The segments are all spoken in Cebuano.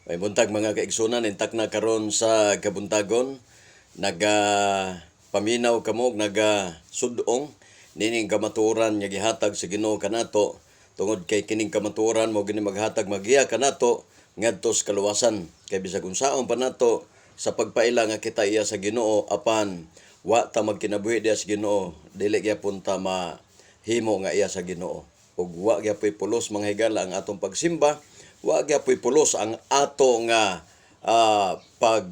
May buntag, mga kaigsunan, intak na karon sa kabuntagon, naga paminaw kamo, naga sudong nining kamatuoran nga gihatag sa Ginoo kanato, tungod kay kining kamatuoran mo gini maghatag, magiya kanato ngadto sa kaluwasan. Kay bisag unsaon pa nato sa pagpaila nga kita iya sa Ginoo, apan wa ta magkinabuhi diya sa Ginoo, dili gyapon ta mahimo nga iya sa Ginoo ug wa gyapoy pulos, mga higala, ang atong pagsimba, wa gyapoy pulos ang ato nga pag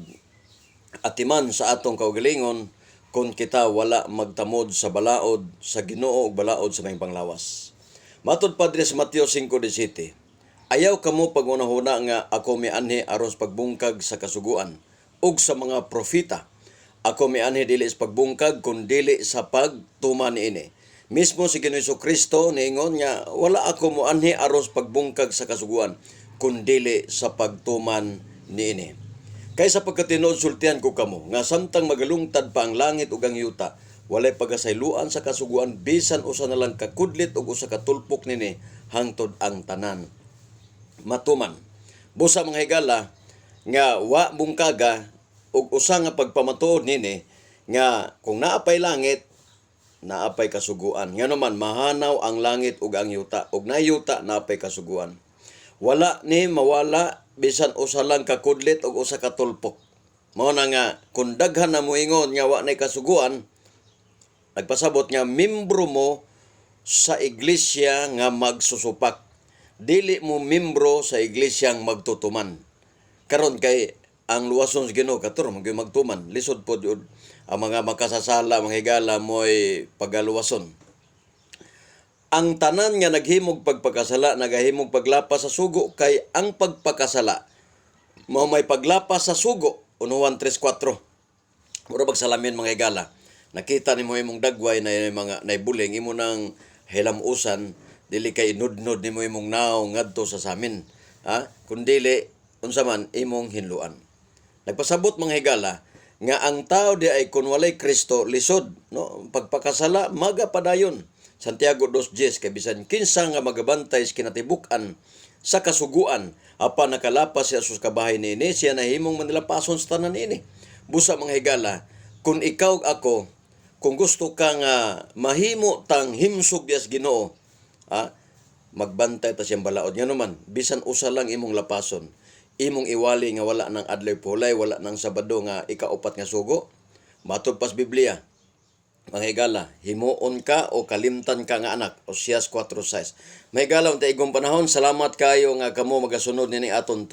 atiman sa atong kaugalingon kung kita wala magtamod sa balaod sa Ginoo ug balaod sa may panglawas. Matod pa diri sa Mateo 5:17, "Ayaw kamo paghunahuna nga ako mianhi aron sa pagbungkag sa kasuguan ug sa mga propeta. Ako mianhi dili sa pagbungkag kun dili sa pagtuman niini." Mismo si Ginoo Kristo niingon nga wala ako moanhi aron sa pagbungkag sa kasuguan kun dili sa pagtuman niini. "Kay sa pagkatinuod sultihan ko kamo nga samtang magalungtad pa ang langit ug ang yuta, walay pagasayloan sa kasuguan bisan usa na lang ka kudlit ug usa ka tulpok nini hangtod ang tanan matuman." Busa, mga higala, nga wa bungkaga ug usa nga pagpamatuod nini nga kung naa pay langit, naa pay kasuguan. Ngano man mahanaw ang langit ug ang yuta, ug na yuta, naa pay kasuguan. Wala ni mawala bisan usa lang ka kudlit ug usa ka tulpok. Mao na nga kung daghan na moingon nga wa nay kasuguan, nagpasabot nga membro mo sa iglesia nga magsusupak. Dili mo membro sa iglesyang magtutuman. Karon kay ang luwason sa Ginoo kato man gyud magtuman. Lisod pod yun ang mga makasasala, mga higala, mo'y pagaluwason. Ang tanan nga naghimog pagpakasala nagahimog paglapas sa sugo, kay ang pagpakasala mao may paglapas sa sugo. 1 Juan 3:4. Mura bag salamin, mga higala. Nakita nimo imong dagway na mga naibuling, imo nang hilamusan, dili kay inudnod nimo imong naong ngadto sa samin. Ha? Kun dili unsa man imong hinluan. Nagpasabot, mga higala, nga ang tao di ay kung walay Kristo lisod, no, pagpakasala magapadayon. Santiago 2:10, "Kay bisan kinsa nga magabantay sa kinatibuk-an sa kasuguan apan nakalapas siya sa kabahin niini, siya nahimong manilapason sa tanan niini." Busa, mga higala, kung ikaw ug ako, kung gusto ka nga mahimo tang himsog diya sa Ginoo, ha, magbantay ta siyang balaod. Ngano man bisan usa lang imong lapason, imong iwali nga wala nang adlaw pulay, wala nang Sabado nga ikaupat nga sugo. Matod pas Biblia, mga higala, himuon ka o kalimtan ka nga anak, Osias 4:6. Mga higala, unta igong panahon, salamat kayo nga kamo magasunod nini aton.